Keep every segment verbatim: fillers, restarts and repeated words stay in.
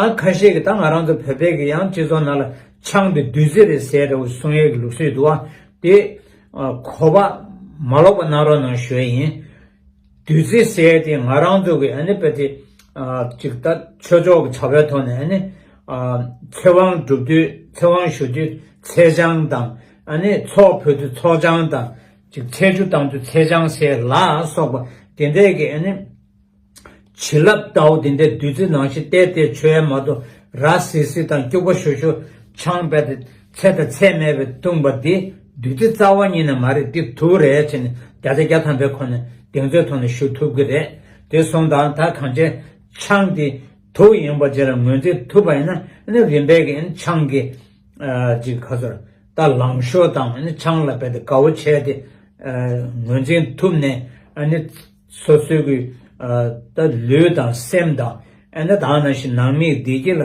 ཨ་ཁ་ཤས་ཀྱིས་ད་ང་རང་ཚོ་བོད་པའི་གི་ཡང་སྤྱི་ཚོགས་ནང་ལ་ཆང་དེ་བདུད་རྩི་རེད་ཟེར་རེད་གསུང་ཡས་ཀྱི་ལུགས་སྲོལ་འདུག་ཨ། དེ་གོ་བ་མ་ལོག་པ་གནང་རོགས་གནང་ཞུ་ཡས་ཡིན། བདུད་རྩི་ཟེར་དེ་ང་རང་ཚོ་གི་ཨ་ནི་དཔེ་དེ་ཅིག་ད་ཆོས་ཕྱོགས་ཀྱི་བྱ་བའི་ཐོག་ནས་ཨ་ནི་ཚེ་དབང་སྒྲུབ་དུས་ཚེ་དབང་ཞུ་དུས་ཚེས་ཆང་དང་ཨ་ནི་ཚོགས་ཕུལ་དུས་ཚོགས་ཆང་དང་ཅིག་ཚེས་བཅུ་བཏང་དུས་ཚེས་ཆང་ཟེར་ལ་སོགས་པ་དེ་འདྲས་ཀྱི་ཨ་ནི་བྱིན་རླབས་ལྟ་བུ་དེ་འདྲའི་བདུད་རྩི་ནང་བཞིན་བལྟས་བལྟས་མཆོད་ཡས་མ་གཏོགས་ར་སིལ་སིལ་དང་སྐྱུག་པ་ཞུ་ཞུ་ཆང་རྦད་དེ་ཚད་དང་ཚད་མེད་པའི་བཏུང་བ་འདི་བདུད་རྩི་རྩ་བ་ཉིད་ནས་མ་རེད། འདི་དུག་རེད་ཟེར་ནས་བརྒྱ་ཆ་བརྒྱ་ཐམ་པའི་ཁོ་ནས་གདེང་ཚོད་ཐོག་ནས་ཞུ་ཐུབ་ཀྱི་རེད། དེ་སོང་ཙང་ད་གང་ཅི་ཆང་འདི་དུག་ཡིན་པ་ཅིག་ལ་ངོས་འཛིན་ཐུབ་པ་ཡིན་ན་ཨ་ནི་རིམ་པས་ཀྱི་ཨ་ནི་ཆང་གི་ཅིག་ཁ་ཚོར། ད་ལང་ཤོར་དང་ཨ་ནི་ཆང་ལ་རྦད་དེ་དགའ་བོ་བྱས་ཏེ་ངོས་འཛིན་ཐུབ་ནས་ཨ་ནི་སོ་སོའི་གི་ད་ལུས་དང་སེམས་དང་ཨ་ནི་ད་ནང་བཞིན་ནང་མིག་བདེ་སྐྱིད་ལ་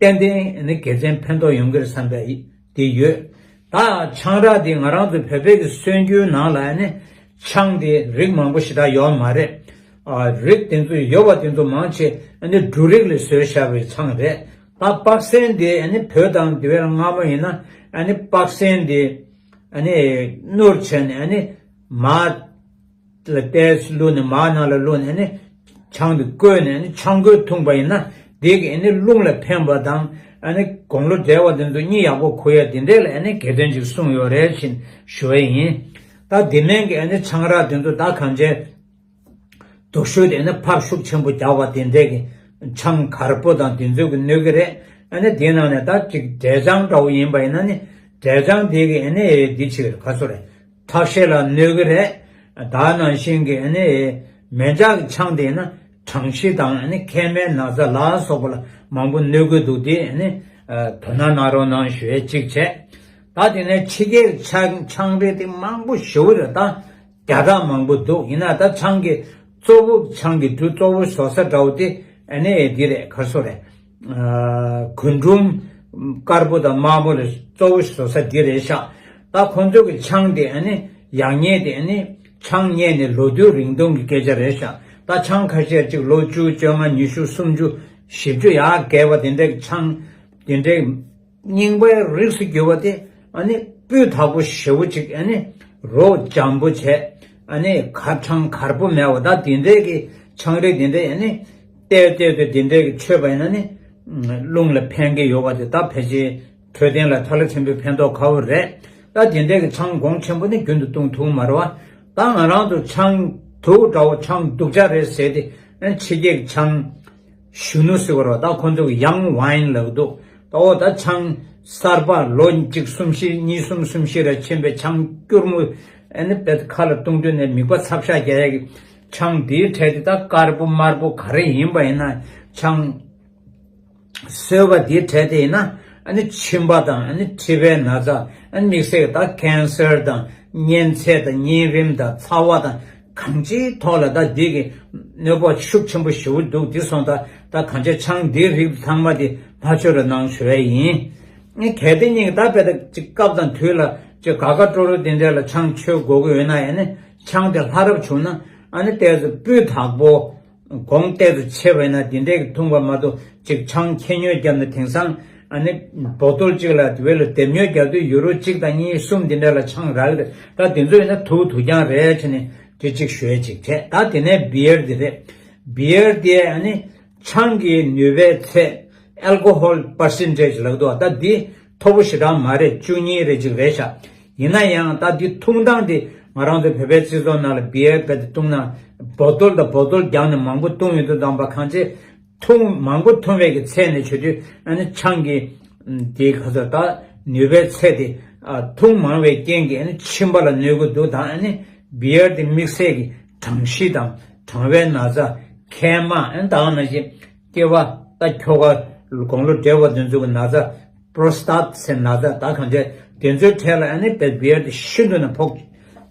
ཏན་ཏན་ཨ་ནི་དགེ་མཚན་ཕན་ཐོགས་ཡོང་གི་རེད་བསམ་པའི་དེ་ཡོད། ད་ཆང་རག་འདི་ང་རང་ཚོ་བོད་པའི་གི་སྲོལ་རྒྱུན་ནང་ལ་ཨ་ནི་ཆང་དེ་རིགས་མང་པོ་ཞེ་དྲག་ཡོད་མ་རེད། ཨ་རིགས་དེ་ཚོ་ཡོད་པ་དེ་ཚོ་མང་ཆེ་ཨ་ནི་འབྲུ་རིགས་ལས་བཟོས་བཞག་པའི་ཆང་རེད། ད་སྤགས་སེན་དེ་ཨ་ནི་བོད་དང་དེ་བས་སྔ་མོ་ཡིན་ན་ཨ་ནི་སྤགས་སེན་དེ་ཨ་ནི་བསྣུར་བྱས་ནས་ཨ་ནི་མར་ལ་ཏོག་ཙམ་བླུགས་ནས་མར་ནང་ལ་བླུགས་ནས་ཨ་ནི་ཆང་དེ་བསྐོལ་ནས་ཨ་ནི་ཆང་བསྐོལ་འཐུང་པ་ཡིན་ན་དེ་གི་ཨ་ནི་རླུང་ལ་ཕན་པ་དང་ཨ་ནི་དགུང་ལོ་བགྲེས་པ་དེ་ཚོ་གཉིད་ཡག་པོ་ཁུག་ཡ་དེ་འདྲས་ལ་ཨ་ནི་དགེ་མཚན་ཅིག་གསུངས་ཡོད་རེད་ཅེས་ཞུ་བ་ཡིན། ད་དེ་མིན་གྱི་ཨ་ནི་ཆང་རག་དེ་ཚོ་ད་གང་ཅི། སྡུག་ཤོས་དེ་ནི་ཕར་ཤུགས་ཆེན་པོ་རྒྱག་པ་དེ་འདྲས་ཀྱི་ཆང་དཀར་པོ་དང་དེ་ཚོ་གི་གནོད་ཀྱི་རེད། ཨ་ནི་དེའི་ནང་ནས་ད་ཅིག་འབྲས་ཆང་འདྲ་བོ་ཡིན་པ་ཡིན་ན་ནི་འབྲས་ཆང་དེ་གི་ཨ་ནི་འདི་ཆེ་ག་ཚོད་རེད། ཁྲག་ཤེད་ལ་གནོད་ཀྱི་རེད། ད་ནང་བཞིན་གྱི་ཨ་ནི་མེ་ལྕགས་ཀྱི་ཆང་དེ་ཡིན་ན་གྲང་ཤི་དང་ཨ་ནི་མཁལ་མའི་ན་ཚ་ལ་སོགས་པ་ལ་མང་པོ་གནོད་ཀྱི་འདུག་དེ་ཨ་ནི་དོ་སྣང་གནང་རོགས་གནང་ཞུ་ཡས་གཅིག་བྱས། ད་དེ་ནས་ཕྱི་རྒྱལ་ཆང་ཆང་རིགས་དེ་མང་པོ་ཞེ་པོ་རེད་ད། རྒྱ་གྲམ་མང་པོ་འདུག་ཡིན་ན་ད་ཆང་གི་གཙོ་བོ་ཆང་གི་འབྲུ་གཙོ་བོ་བཟོ་ས་འདྲ་བོ་དེ་ཨ་ནི་འདི་རེད། ག་རེ་ཟེར་དགོས་རེད། ཨ་རྒུན་འབྲུམ་དཀར་པོ་དང་དམར་པོ་རེད། གཙོ་བོ་བཟོ་ས་འདི་རེད་ཤག་ད་ཁོང་ཚོ་གི་ཆང་དེ་ཨ་ནི་ཡག་ཉེས་དེ་ཨ་ནི་ཆང་རྙེད་ནས་ལོ་དུས་རིང་ཐུང་གི་སྐད་ཆ་རེད་ཤག་ད་ཆང་ཁ་ཤས་ཅིག་ལོ་བཅུ་བཅོ་ལྔ་ཉི་ཤུ་སུམ་ཅུ་བཞི་བཅུ་ཡར་བརྒལ་བ་དེ་འདྲའི་ཆང་དེ་འདྲའི། རྙིང་པའི་རིགས་སུ་གྱུར་པ་དེ་ཨ་ནི་སྤུས་དག་པོ་ཞེ་པོ་ཅིག་ཨ་ནི་རོ་འཇམ་པོ་བྱས། ཨ་ནི་ཁ་ཆང་དཀར་པོ་མེད་པ་ད་དེ་འདྲའི་གི་ཆང་རིགས་དེ་འདྲའི་ཨ་ནི་བལྟས་བལྟས་དུས་དེ་འདྲའི་གི་མཆོད་པ་ཡིན་ན་ནི་རླུང་ལ་ཕན་གྱི་ཡོད་པ་དེ་ད་ཕལ་ཆེར་འཕྲོད་བསྟེན་ལ་ཐ་ལ་ཆེན་པོའི་ཕན་ཐོགས་ཁ་པོ་རེད། ད་དེ་འདྲའི་གི་ཆང་གོང་ཆེན་པོ་ནི་རྒྱུན་དུ་བཏུང་ཐུབ་མ་རེད་བ། ད་ང་རང་ཚོ་ཆང་དུག་འདྲ་བོ་ཆང་སྡུག་ཅག་རེད་ཟེར་ཏེ་ཨ་ནི་ཕྱི་རྒྱལ་གི་ཆང་གཞོན་ནུ་ཟེར་བ་རེད་ད། ཁོང་ཚོ་གི་ཡང་ཝའིན་ལབ་འདུག་ད་འོ་ད་ཆང་གསར་པ་ལོ་གཅིག་གསུམ་བཞི་གཉིས་གསུམ་གསུམ་བཞི་རེ་ཕྱིན་པའི་ཆང་སྐྱུར་མོ་ཨ་ནི་དཔེ་ཁ་ལ་བཏུང་དུས་ནས་མིད་པ་ཚབ་ཤ་རྒྱག་ཡ་གི་ཆང་དེའི་གྲས་དེ་ད་དཀར་པོ་དམར་པོ་ག་རེ་ཡིན་པ་ཡིན་ན་ཆང་སོས་པ་དེའི་གྲས་དེ་ཡིན་ན་ཨ་ནི་མཆིན་པ་དང་ཨ་ནི་མཁྲིས་པའི་ན་ཚ་ཨ་ནི་དམིགས་བསལ་གྱི་ད་ཀན་སར་དང་གཉན་ཚད་དང་གཉན་རིམས་དང་ཚ་བ་དང་། གང་ཅིའི་ཐོག་ལ་ད་འདི་གི་གནོད་པ་ཤུགས་ཆེན་པོ་ཞེ་པོ་འདུག་འདི་སོང་ད་ད་གང་ཅི་ཆང་འདིའི་རིགས་ཚང་མ་དེ་མ་མཆོད་རོགས་གནང་ཞུ་ཡས་ཡིན། ངས་གལ་ཏེ་ཉིད་ཀྱི་ད་དཔེ་ད་ཅིག་སྐབས་དང་དུས་ལ་ཅིག་དགའ་དགའ་སྤྲོ་སྤྲོ་དེ་འདྲ་ལ་ཆང་མཆོད་དགོས་ཀྱི་ཡོད་ན་ཡང་ནི་ཆང་དེ་ལྷ་རབ་བྱུང་ན་ཨ་ནི་ཏོག་ཙམ་སྤུས་དག་པོ། གོང་ཏོག་ཙམ་ཆེ་བས་ན་དེ་འདྲས་ཀྱི་འཐུང་བ་མ་གཏོགས་ཅིག་ཆང་ཁྱེར་ཉོས་བརྒྱབ་ནས་དེང་སང་ཨ་ནི་བོ་ཏོལ་གཅིག་ལ་དེ་བས་ལ་སྡེབ་ཉོས་རྒྱག་དུས་ཡུ་རོ་གཅིག་དང་གཉིས་གསུམ་དེ་འདྲ་ལ་ཆང་རག་གི་རེད། ད་དེ་ཚོ་ཡིན་ན་དུག་དུག་རྐྱང་རེད་ཅེས་ནས་དེ་གཅིག་ཞུ་ཡས་ཅིག་བྱས། ད་དེ་ནས་བི་ཡར་དེ་རེད། བི་ཡར་དེ་ཨ་ནི་ཆང་གི་ནུས་པའི་ཚད་ཨལ་ཀོ་ཧོལ་པར་སེན་ཊེ་ཇི་ལབ་འདུག་ད་འདི་མཐོ་པོ་ཞེ་དྲག་མ་རེད། བཅུ་གཉིས་རེ་ཅིག་རེད་ཤག་ཡིན་ན་ཡང་ད་འདི་འཐུང་སྟངས་དེ་ང་རང་ཚོ་བོད་པའི་སྤྱི་ཚོགས་ནང་ལ་བི་ཡར་དཔེ་དེ་བཏུང་ན་བོ་ཏོལ་དང་བོ་ཏོལ་རྒྱག་ནས་མང་པོ་བཏུང་ཡོད་དུ་བཏང་པ་གང་ཅི་འཐུང་མང་པོ་འཐུང་བའི་གི་ཚད་ནས་བྱེད་དུས་ཨ་ནི་ཆང་གི་དེའི་ཁ་ཚ་ད་ནུས་པའི་ཚད་དེ་འཐུང་མང་བའི་རྐྱེན་གྱིས་ཨ་ནི་མཆིན་པ་ལ་གནོད་ཀྱི་འདུག་དང་ཨ་ནི་བི་ཡར་དེ་དམིགས་བསལ་གྱི་གྲང་ཤི་དང་གྲང་བའི་ན་ཚ་མཁལ་མ་ཨ་ནི་དང་ནང་བཞིན་སྐྱེ་བ་ད་ཁྱོ་ག་དགུང་ལོ་བགྲེས་པ་དེ་ཚོ་གི་ན་ཚ། པྲོ་སི་ཊེཊ་ཟེར་ན་ཚ་ད་གང་བྱས་དེ་ཚོའི་གྲས་ལ་ཨ་ནི་བེ་བི་ཡར་དེ་ཤིན་ཏུ་ནས་ཕོག་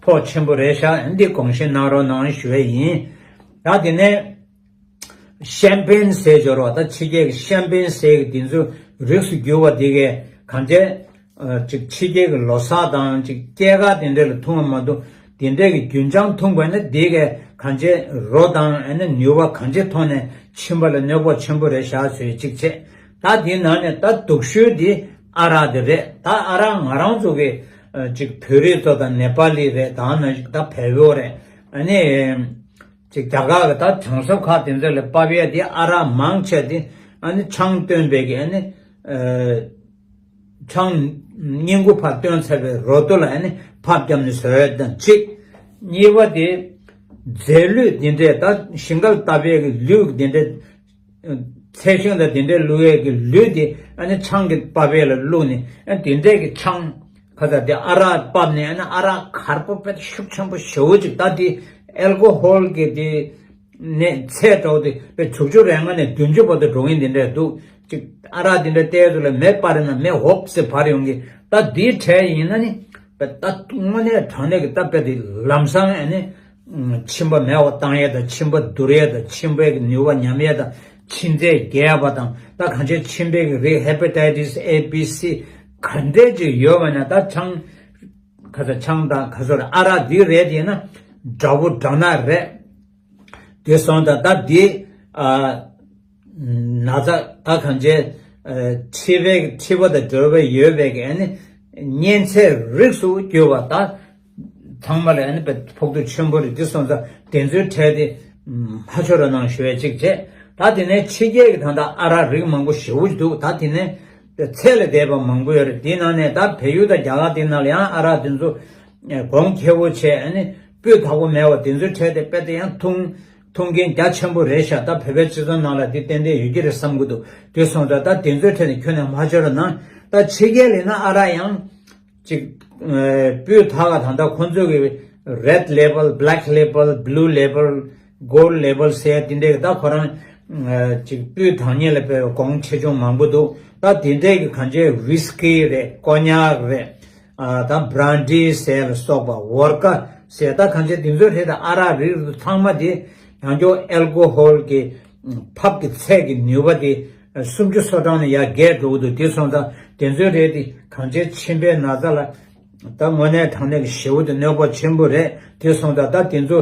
ཕོག་ཆེན་པོ་རེད་ཤག་ཨ་ནི་འདི་དགོངས་བཞེས་གནང་རོགས་གནང་ཞུ་བ་ཡིན། ད་དེ་ནས་ཤམ་པེན་ཟེར་སྦྱོར་བ་ད་ཕྱི་རྒྱལ་གྱི་ཤམ་པེན་ཟེར་གི་དེ་ཚོ་རིགས་སུ་གྱུར་བ་དེ་གས་གང་བྱས་ཅིག་ཕྱི་རྒྱལ་གྱི་ལོ་གསར་དང་ཅིག་སྐྱེས་སྐར་དེ་འདྲ་ལ་འཐུང་བ་མ་གཏོགས་ དེ་འདྲའི་གི་རྒྱུན་ཆང་འཐུང་བ་ནི་དེ་གའི་གང་ཅི་རོ་དང་ཨ་ནི་ནུས་པ་གང་ཅི་ཐོག་ནས་མཆིན་པ་ལ་གནོད་པ་ཆེན་པོ་རེད་བཞག་ཟེར་གཅིག་བྱས། ད་དེའི་ནང་ནས་ད་སྡུག་ཤོས་དེ་ཨ་རག་དེ་རེད། ད་ཨ་རག་ང་རང་ཚོ་གི་ཨ་ཅིག་བོད་རིགས་ཚོ་དང་ནེ་པ་ལི་རེད། ད་ནང་ཞིག་ད་བལ་པོ་རེད། ཨ་ནི་ཅིག་རྒྱ་གར་གི་ད་གྲོང་གསེབ་ཁག་དེ་ཚོ་ལ་ཕབ་ཡས་དེ་ཨ་རག་མང་ཆེ་དེ་ཨ་ནི་ཆང་བཏོན་པའི་གི་ཨ་ནི་ཨ། ཆང་བསྙེན་བཀུར་ཕར་བཏོན་ཚར་བའི་རོ་ཏོ་ལ་ཨ་ནི་ཕབ་བརྒྱབ་ནས་བཟོ་ཡས་དང་གཅིག་གཉིས་པ་དེ་རྫས་ལུད་འདི་འདྲས་ད་ཞིང་ཁར་བཏབ་པའི་གི་ལུད་འདི་འདྲས། ཚལ་ཞིང་དང་འདི་འདྲས་བླུག་ཡས་ཀྱི་ལུད་དེ་ཨ་ནི་ཆང་གི་པ་ཕས་ལ་བླུགས་ནས་ཨ་འདི་འདྲས་ཀྱི་ཆང་ཁ་ཚ་དེ་ཨ་རག་ཕབ་ནས་ཨ་ནི་ཨ་རག་གར་པོ་དཔེ་ཤུགས་ཆེན་པོ་ཞེ་པོ་ཅིག་ད་དེ་ཨལ་ཀོ་ཧོལ་གྱི་དེ་ནས་ཚད་འདྲ་བོ་དེ་དཔེ་དྲུག་ཅུ་རེ་ལྔ་ནས་བདུན་ཅུ་བར་དུ་འགྲོ་མཁན་དེ་འདྲས་འདུག་ཅིག་ཨ་རག་དེ་འདྲ་བལྟས་ཚོད་ལ་མེ་སྤར་ན་མེ་ཧོབ་སེ་འབར་ཡོང་གི་ད་དེའི་གྲས་ཡིན་ན་ནི་དཔེ་ད་དངོས་གནས་དྲང་གནས་ཀྱི་ད་དཔེ་དེ་ལམ་སང་ཨ་ནི་མཆིན་པ་མེད་པ་བཏང་ཡས་དང་མཆིན་པ་བསྡུར་ཡས་དང་མཆིན་པའི་གི་ནུས་པ་ཉམས་ཡས་དང་མཆིན་ཚད་རྒྱས་པ་དང་ད་གང་ཅི་མཆིན་པའི་གི་རིགས་ཧེ་པ་ཊའི་ཊི་སི་ཨེ་བི་སི་ག་འདྲས་ཅིག་ཡོད་པ་ན་ད་ཆང་ཁ་ཚ་ཆང་དང་ཁ་ཚ་ཨ་རག་འདི་རེད་དེ་ན་དགྲ་བོ་དགྲ་ནག་རེད། དེ་སོང་ཙང་ད་འདི་ཨ་ན་ཚ་ད་གང་ཅི་ཨ་མཁྲིས་པའི་མཁྲིས་པ་དང་འབྲེལ་བ་ཡོད་པའི་གི་ཨ་ནི་གཉན་ཚད་རིགས་སུ་གྱུར་པ་ད་ཚང་མ་ལ་ཨ་ནི་དཔེ་ཕོག་ཐུག་ཆེན་པོ་རེད། དེ་སོང་ཙང་དེ་ཚོའི་གྲས་དེ་མ་འཆོར་ར་གནང་ཞུ་ཡས་གཅིག་བྱས། ད་དེ་ནས་ཕྱི་རྒྱལ་གྱི་ད་ལྟ་ཨ་རག་རིགས་མང་པོ་ཞེ་པོ་འདུག་ད་དེ་ནས་ཚད་ལས་འདས་པ་མང་པོ་ཡོད་རེད། དེའི་ནང་ནས་ད་བལ་ཡུལ་དང་རྒྱ་གར་དེའི་ནང་ལ་ཡང་ཨ་རག་དེ་ཚོ་གོང་ཁེ་པོ་བྱས་ཨ་ནི་སྤུས་དག་པོ་མེད་པ་དེ་ཚོའི་གྲས་དེ་དཔེ་དེ་ཡང་འཐུང་འཐུང་མཁན་རྒྱ་ཆེན་པོ་རེད་ཤག་ད་བོད་པའི་སྤྱི་ཚོགས་ནང་ལ་དེ་ཏན་ཏན་ཡོད་ཀྱི་རེད་བསམ་གྱི་འདུག་དེ་སོང་ཙང་ད་དེ་ཚོའི་གྲས་ནས་ཁྱོན་ནས་མ་འཆོར་ར་གནང་། ད་ཕྱི་རྒྱལ་ལ་ཡིན་ན་ཨ་རག་ཡང་ཅིག་ཨ་སྤུས་དག་ག་ད་ལྟ་ཁོང་ཚོ་གི་Red Label, Black Label, Blue Label, Gold Label ཟེར་དེ་འདྲའི་ད་ཁོ་རང་ཨ་ཅིག་སྤུས་དག་ཉིད་ལ་དཔེ་གོང་ཆེ་ཆུང་མང་པོ་འདུག་ད་དེ་འདྲའི་གི་གང་ཅི་ཝིས་ཀི་རེད། ཀོ་ཉག་རེད། ཨ་ད་བྷ་རན་ཌི་ཟེར་ལ་སོགས་པ་ཝོར་ཀ་ཟེར་ད་གང་ཅི་དེ་ཚོའི་གྲས་ད་ཨ་རག་རིགས་ཚང་མ་དེ་ཡང་སྐྱར་ཨལ་ཀོ་ཧོལ་གྱི་ཕབ་ཀྱི་ཚད་ཀྱི་ནུས་པ་དེ་སུམ་ཅུ་སོ་གྲངས་ནས་ཡར་རྒྱས་འགྲོ་གི་འདུག་དེ་སོང་ཙང་དེ་ཚོའི་རིགས་དེ་གང་ཅི་མཆིན་པའི་ན་ཚ་ལ་ད་དངོས་གནས་དྲང་གནས་ཀྱི་ཞེ་པོ་དེ་གནོད་པ་ཆེན་པོ་རེད། དེ་སོང་ཙང་ད་དེ་ཚོ་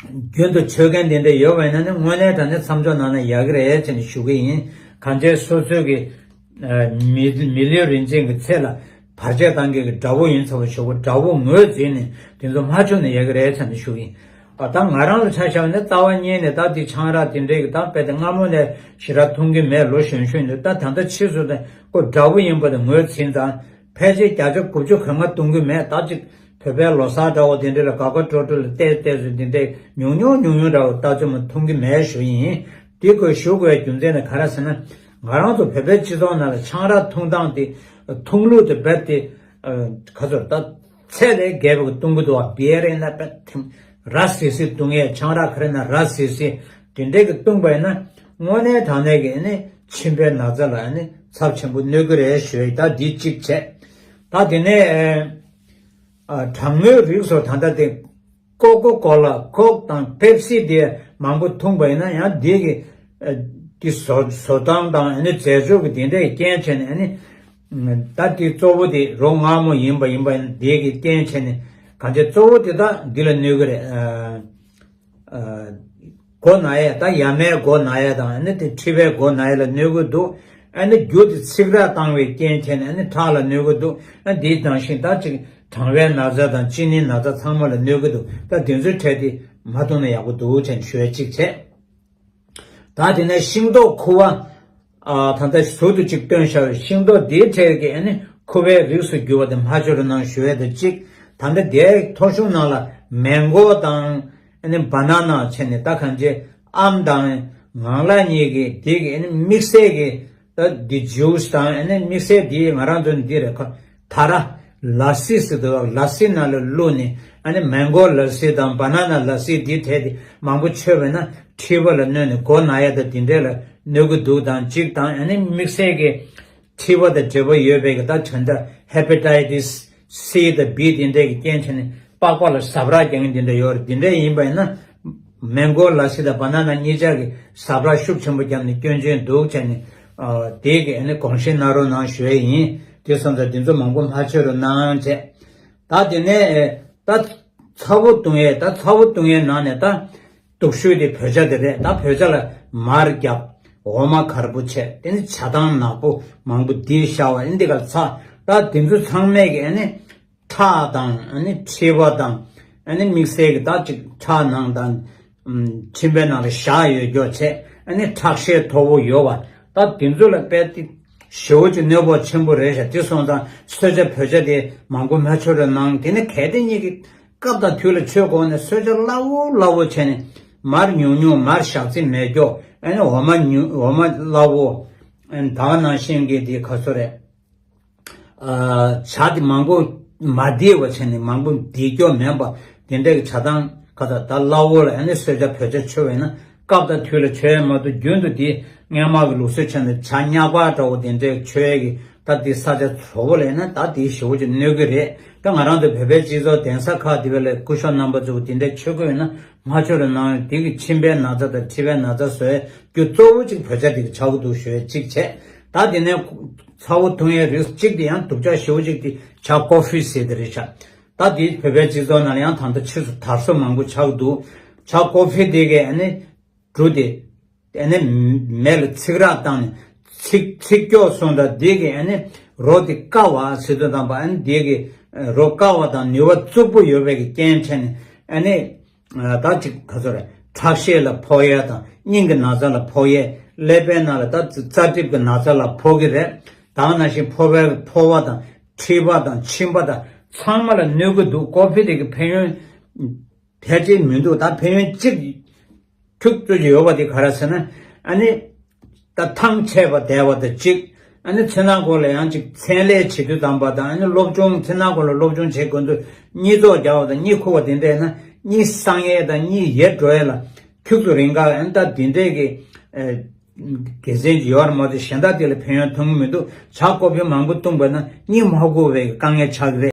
རྒྱུན་དུ་མཆོད་མཁན་དེ་འདྲ་ཡོད་པ་ཡིན་ན་ནི་དངོས་གནས་དྲང་གནས་མཚམས་འཇོག་གནང་ན་ཡག་གི་རེད་ཅེས་ནས་ཞུ་གི་ཡིན། གང་ཅི་སོ་སོའི་གི་ཨ་མི་མི་ལུས་རིན་ཆེན་གྱི་ཚེ་ལ་བར་ཆད་བཏང་མཁན་གྱི་དགྲ་བོ་ཡིན་ཚར་བ་ཞོག་པ་དགྲ་བོ་ངོས་འཛིན་ནས་དེ་ཚོ་མ་བྱུང་ན་ཡག་གི་རེད་ཟེར་ནས་ཞུ་གི་ཡིན། ཨ་ད་ང་རང་ལ་ཆ་བཞག་ན་རྩ་བ་ཉིད་ནས་ད་དེ་ཆང་རག་དེ་འདྲའི་གི་ད་དཔེ་དེ་སྔ་མོ་ནས་ཞེ་དྲག་འཐུང་གི་མེད། ལོ་གཞོན་གཞོན་ནས་ད་ད་ལྟ་ཕྱིས་སུ་ད་ཁོ་དགྲ་བོ་ཡིན་པ་དེ་ངོས་འཛིན་དང་ཕལ་ཆེར་བརྒྱ་ཆ་དགུ་བཅུ་གོ་ལྔ་འཐུང་གི་མེད། ད་ཅིག་བོད་པའི་ལོ་གསར་འདྲ་བོ་དེ་འདྲ་ལ་དགའ་དགའ་སྤྲོ་སྤྲོ་ལ་བལྟས་བལྟས་སུ་དེ་འདྲའི་ཉུང་ཉུང་ཉུང་ཉུང་འདྲ་བོ་ལྟ་ཚོད་མ་འཐུང་གི་མེད་ཞུ་ཡིན། དེ་ཁོས་ཞུ་དགོས་རྒྱུ་མཚན་ནི་ག་རེ་ཟེར་ན། ང་རང་ཚོ་བོད་པའི་སྤྱི་ཚོགས་ནང་ལ་ཆང་རག་འཐུང་སྟངས་དེ་འཐུང་ལུགས་དེ་རྦད་དེ་ཁ་ཚོར་ད་ཚད་ལས་བརྒལ་བའི་འཐུང་གི་འདུག་བ། བི་ཡར་ཡིན་ན་རྦད་དེ་ར་བཟི་བཟི་འཐུང་ཡས། ཆང་རག་ག་རེ་ན་ར་བཟི་བཟི་དེ་འདྲའི་གི་འཐུང་པ་ཡིན་ན་དངོས་གནས་དྲང་གནས་ཀྱི་ནི་མཆིན་པའི་ན་ཚ་ལ་ནི་ཚབས་ཆེན་པོ་གནོད་ཀྱི་རེད་ཞུ་ཡས། ད་འདི་གཅིག་བྱས། ད་དེ་ནས་ཨ་གྲང་མོའི་རིགས་སུ་ད་ལྟ་དེ་ཀོ་ཀོ་ཀོ་ལ་ཁོག་དང་པེབ་སི་དེ་མང་པོ་འཐུང་པ་ཡིན་ན་ཡང་དེ་གི་ཨ་དེ་བཟོ་བཟོ་སྟངས་དང་ཨ་ནི་རྫས་སྦྱོར་གྱི་དེ་འདྲའི་རྐྱེན་བྱས་ནས་ཨ་ནི་ད་དེ་གཙོ་བོ་དེ་རོ་མངར་མོ་ཡིན་པ་ཡིན་པ་ཡིན་དེ་གི་རྐྱེན་བྱས་ནས་གང་ཅི་གཙོ་བོ་དེ་དག་འདི་ལ་གནོད་གི་རེད། ཨ་ཨ་མགོ་ན་ཡས་ད་ཡ་མའི་མགོ་ན་ཡས་དང་ཨ་ནི་དེ་མཁྲིས་པའི་མགོ་ན་ཡས་ལ་གནོད་གི་འདུག་ཨ་ནི་རྒྱུ་དེ་ཚིག་ར་བཏང་བའི་རྐྱེན་བྱས་ནས་ཨ་ནི་ཁྲག་ལ་གནོད་གི་འདུག་ཨ་འདི་དང་ཤིང་ད་ཅིག་གྲང་བའི་ན་ཚ་དང་གཅིན་སྙི་ན་ཚ་ཚང་མ་ལ་གནོད་གི་འདུག་ད་དེ་ཚོའི་གྲས་དེ་མ་འཐུང་ན་ཡག་པོ་འདུག་ཅེས་ཞུ་ཡ་གཅིག་བྱས། ད་དེ་ནས་ཤིང་ཏོག་ཁུ་བ་ཨ་ད་ལྟ་ཟུར་དུ་ཅིག་བཏོན་བཞག་པའི་ཤིང་ཏོག་དེའི་གྲས་ཀྱི་ཨ་ནི་ཁུ་བའི་རིགས་སུ་གྱུར་པ་དེ་མ་འཆོར་གནང་ཞུ་ཡ་དེ་གཅིག་ད་ལྟ་དེའི་ཐོ་གཞུང་ནང་ལ་མེང་གོ་དང་ཨ་ནི་བ་ན་ན་བྱས་ནས་ད་གང་ཅི་ཨམ་དང་ངང་ལག་གཉིས་ཀྱི་དེ་གི་ཨ་ནི་དམིགས་བསལ་གྱི་ད་འདི་ཇུས་དང་ཨ་ནི་དམིགས་བསལ་འདི་ང་རང་ཚོ་འདི་རེད་ཁོ། ད་ར་ལ་སི་ཟེར་འདུག་ལ་སི་ནང་ལ་བླུགས་ནས་ཨ་ནི་མེང་གོ་ལ་སི་དང་བ་ན་ན་ལ་སི་འདི་གྲས་དེ་མང་པོ་མཆོད་པས་ན་མཁྲིས་པ་ལ་གནོད་ནས་མགོ་ན་ཡ་དང་འདི་འདྲས་ལ་གནོད་ཀྱི་འདུག་དང་གཅིག་དང་ཨ་ནི་དམིགས་བསལ་གྱི་མཁྲིས་པ་དང་འབྲེལ་བ་ཡོད་པའི་གི་ད་དོན་དག་ཧེ་པ་ཊའི་ཊི་སི་སི་དང་བི་དེ་འདྲས་ཀྱི་རྐྱེན་བྱས་ནས་པགས་པ་ལ་ཟབ་ར་རྒྱག་མཁན་དེ་འདྲ་ཡོད་རེད། དེ་འདྲ་ཡིན་པ་ཡིན་ན་མེང་གོ་ལ་སི་དང་བ་ན་ན་གཉིས་ཆ་གི་ཟབ་ར་ཤུགས་ཆེན་པོ་བརྒྱབ་ནས་སྐྱོན་ཅན་འདུག་བྱས་ནས་ཨ་དེ་གི་ཨ་ནི་དགོངས་བཞེས་གནང་རོགས་གནང་ཞུ་ཡས་ཡིན། དེ་སོང་ཙང་དེ་ཚོ་མང་པོ་མ་བྱེད་རོགས་གནང་བྱས། ད་དེ་ནས་ ད་ཚ་བོ་བཏུང་ཡས་ད་ཚ་བོ་བཏུང་ཡས་ནང་ནས་ད་སྡུག་ཤོས་དེ་བོད་ཇ་དེ་རེད། ད་བོད་ཇ་ལ་མར་རྒྱབ། འོ་མ་གར་པོ་བྱས། དེ་ནི་ཇ་དང་ནག་པོ་མང་པོ་འདི་བཞག་པ་ཨེ་འདི་གར་ཚ། ད་དེ་ཚོ་ཚང་མས་ཀྱི་ཨ་ནི་ཁྲག་དང་ཨ་ནི་མཁྲིས་པ་དང་ཨ་ནི་དམིགས་བསལ་གྱི་ད་ཅིག་ཁྲག་ནང་དང་ཨམ་མཆིན་པའི་ནང་ལ་ཞག་ཡོད་རྒྱུ་བྱས། ཨ་ནི་ཁྲག་ཤེད་མཐོ་བོ་ཡོད་པ། ད་དེ་ཚོ་ལ་དཔེ་དེ་ཞེ་པོ་ཅིག་གནོད་པ་ཆེན་པོ་རེད་ཤག་དེ་སོང་ཙང་གསོལ་ཇ་བོད་ཇ་དེ་མང་པོ་མ་མཆོད་རོགས་གནང་། དེ་ནི་གལ་ཏེ་གཉིས་ཀྱི་སྐབས་དང་དུས་ལ་མཆོད་དགོས་ནས་གསོལ་ཇ་སླ་བོ་སླ་བོ་བྱས་ནས་མར་ཉུང་ཉུང་མར་ཞག་ཚི་མེད་རྒྱུ། ཨ་ནི་འོ་མ་ཉུང་འོ་མ་སླ་བོ། ཨ་ནི་ད་ག་ནང་བཞིན་གྱི་དེ་ག་ཚོད་རེད། ཨ་ཇ་དེ་མང་པོ་མ་བསྡད་པ་བྱས་ནས་མང་པོ་བསྡད་རྒྱུ་མེད་པ་དེ་འདྲ་གི་ཇ་དང་ཁ་ད་ད་སླ་བོ་ལ་ཨ་ནི་གསོལ་ཇ་བོད་ཇ་མཆོད་པ་ཡིན་ན་སྐབས་དང་དུས་ལ་མཆོད་ཡས་མ་གཏོགས་རྒྱུན་དུ་དེ་སྔན་མ་གི་ལུགས་སྲོལ་བྱས་ནས་ཇ་མྱགས་པ་འདྲ་བོ་དེ་འདྲ་མཆོད་ཡས་ཀྱི་ད་དེ་ས་ཆ་བཟོ་བོ་ལ་ཡིན་ན་ད་དེ་ཞེ་པོ་ཅིག་གནོད་གི་རེད། ད་ང་རང་ཚོ་བོད་པའི་སྤྱི་ཚོགས་གདན་ས་ཁག་དེ་བས་ལ་སྐུ་ཞབས་རྣམ་པ་ཚོ་དེ་འདྲ་མཆོད་གི་ཡོད་ན་མ་མཆོད་རོགས་གནང་། དེ་གི་མཆིན་པའི་ན་ཚ་དང་མཁྲིས་པའི་ན་ཚ་བཟོ་ཡས་རྒྱུ་གཙོ་བོ་ཅིག་བོད་ཇ་དེ་གི་ཆགས་ཀྱི་འདུག་ཞུ་ཡས་གཅིག་བྱས། ད་དེ་ནས་ཚ་བོ་འཐུང་ཡས་རིགས་གཅིག་དེ་ཡང་སྡུག་ཅག་ཞེ་པོ་གཅིག་དེ་ཇ་ཀོ་ཧྥི་ཟེར་དེ་རེད་ཤག་ད་དེ་བོད་པའི་སྤྱི་ཚོགས་ནང་ལ་ཡང་ད་ལྟ་ཕྱིས་སུ་དར་སྲོལ་མང་པོ་ཆགས་འདུག་ཇ་ཀོ་ཧྥི་དེ་གས་ཨ་ནི་འབྲུ་དེ་ཨ་ནི་མེ་ལ་ཚིག་རགས་བཏང་ནས་ཚིག་ཚིག་སྐྱོག་སོང་ད་དེ་གས་ཨ་ནི་རོ་དེ་བསྐ་བ་ཟེར་དུས་དང་པ་ཨ་ནི་དེ་གས་རོ་བསྐ་བ་དང་ནུས་པ་རྩུབ་པོ་ཡོད་པའི་གི་རྐྱེན་བྱས་ནས་ཨ་ནི། ད་ཅིག་ག་ཚོད་རེད། ཁྲག་ཤེད་ལ་ཕོག་ཡས་དང་སྙིང་གི་ན་ཚ་ལ་ཕོག་ཡས། ཀླད་པའི་ནང་ལ་ད་རྩ་གྲིབ་ཀྱི་ན་ཚ་ལ་ཕོག་གི་རེད། ད་ག་ནང་བཞིན་ཕོ་བའི་ཕོ་བ་དང་མཁྲིས་པ་དང་མཆིན་པ་དང་ཚང་མ་ལ་གནོད་ཀྱི་འདུག་ཀོ་ཧྥི་དེ་གི་ཕན་ཡོན་ཕལ་ཆེར་མི་འདུག་ད་ཕན་ཡོན་གཅིག་ཁྱུག་ཙམ་ཅིག་ཡོད་པ་དེ་ག་རེ་ཟེར་ན། ཨ་ནི། ད་ཐང་ཆད་པ་བསྡད་པ་དང་གཅིག་ཨ་ནི་མཚན་ནག་སྐོར་ལ་ཡང་གཅིག་མཚན་ལས་བྱེད་དུས་དང་པ་དང་ཨ་ནི་སློབ་སྦྱོང་མཚན་ནག་སྐོར་ལ་སློབ་སྦྱོང་བྱེད་དགོས་དུས་གཉིད་ཙོག་རྒྱག་པ་དང་གཉིད་ཁུག་པ་དེ་འདྲས་ན་གཉིད་སངས་ཡས་དང་གཉིད་ཡལ་འགྲོ་ཡས་ལ་ཁྱུག་ཙམ་རིང་ག་ཨ་ནི་ད་དེ་འདྲས་ཀྱི་དགེ་མཚན་ཅིག་ཡོད་རེད་མ་གཏོགས་གཞན་དག་དེ་ལ་ཕན་ཡོན་ཐོན་གི་མི་འདུག་ཇ་ཀོ་ཧྥི་མང་པོ་བཏུངས་པ་ན་གཉིད་མ་ཁུག་པའི་དཀའ་ངལ་ཆགས་ཀྱི་རེད།